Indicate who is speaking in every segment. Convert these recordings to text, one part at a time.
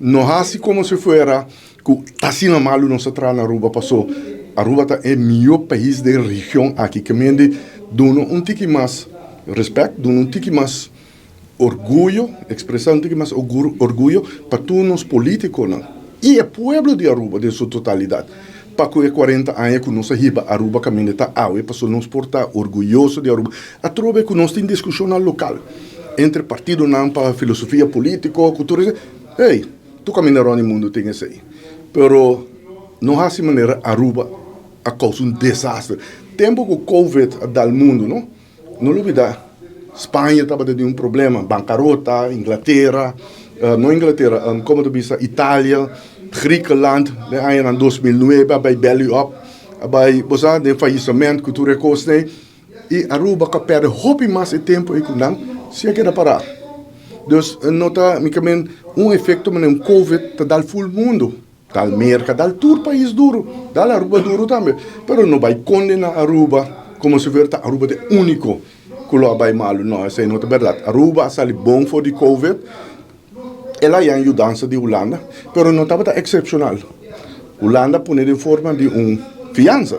Speaker 1: No hasi como si fuera cu ta asina malo nos a traha na Aruba, paso Aruba ta e miyo pais den region aki. Ke men di duna un tiki mas respect, duna un tiki mas orguyo, expresa un tiki mas orguyo pa tur nos politiconan y e pueblo di Aruba den su totalidad pa cu e 40 aña cu nos a hiba Aruba caminda ta awe, paso nos por ta orguyoso di Aruba. Atrobe cu nos tin discusionnan local entre partidonan pa filosofia politico cu tur esey, hey, tur caminda rond di mundo tin esey, pero no haci manera Aruba a causa un desaster. Tempo cu Covid a dal mundo, no? No lubida, Spaña tabata den un problema, bancarota, Inglatera, no Inglatera, como ta bisa, Italia, Griekenland, den añanan 2009 a bay belly up, a bay, bo sa, den falleciment cu tur e cosnan ey, y Aruba cu a perde hopi mas e tempo ey cu nan, si a keda para. Dus no ta, mi ke men, un efecto manera un Covid ta dal full mundo. Dal Merca, dal tur pais duro, dal Aruba duro tambe. Pero no bay condena Aruba como si fuera ta Aruba ta e unico cu lo a bay malo. No, esey no ta berdad. Aruba a sali bon for di Covid. El a haña yudansa di Hulanda, pero no tabata excepcional. Hulanda a pone den forma di un fiansa.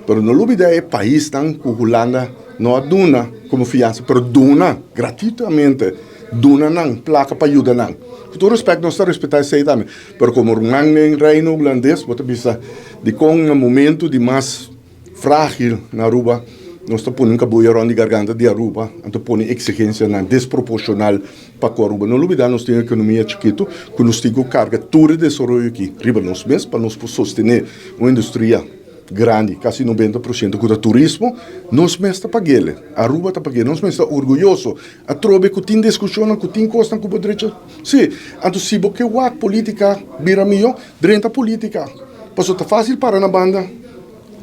Speaker 1: Pero no lubida e paisnan cu Hulanda no a duna como fiansa, pero duna gratuitamente, duna nan placa pa yuda nan. Cu tur respect, nos ta respeta esey tambe, pero como ruman den Reino Hulandes, bo ta bisa dicon na momento di mas fragil na Aruba, nos ta pone un cabuya rond di garganta di Aruba, anto pone exigencianan desproporcional pa cu Aruba. No lubida, nos tin un economia chikito cu nos tin cu carga tur e desaroyo aki riba nos mes pa nos por sostene un industria grandi, casi 90% cu ta turismo, nos mes ta paguele. Aruba ta paguele. Nos mes ta orguyoso. Atrobe cu tin discusionnan, cu tin cosnan cu bo drecha. Si, anto si bo ke wak politica bira miyo, drenta politica. Pasobra ta facil para na banda,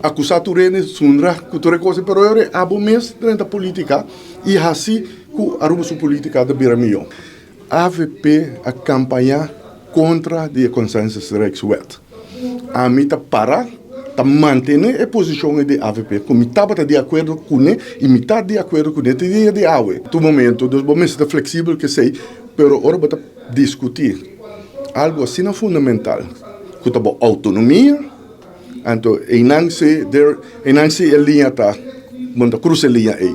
Speaker 1: acusa tur hende, zundra cu tur e cos, pero ora abo mes drenta politica y haci cu Aruba su politica ta bira miyo. AVP a campaña contra di e Consensus Rijkswet. Ami ta para ta mantene e posicion di AVP cu mi tabata di acuerdo cune y mi ta di acuerdo cune te dia di awe. Tur momento, dus bo mester ta flexibel cu esey, pero ora bo ta discuti algo asina fundamental cu ta bo autonomia, anto eynan si, eynan si e liña ta, bo ta cruza e liña ey.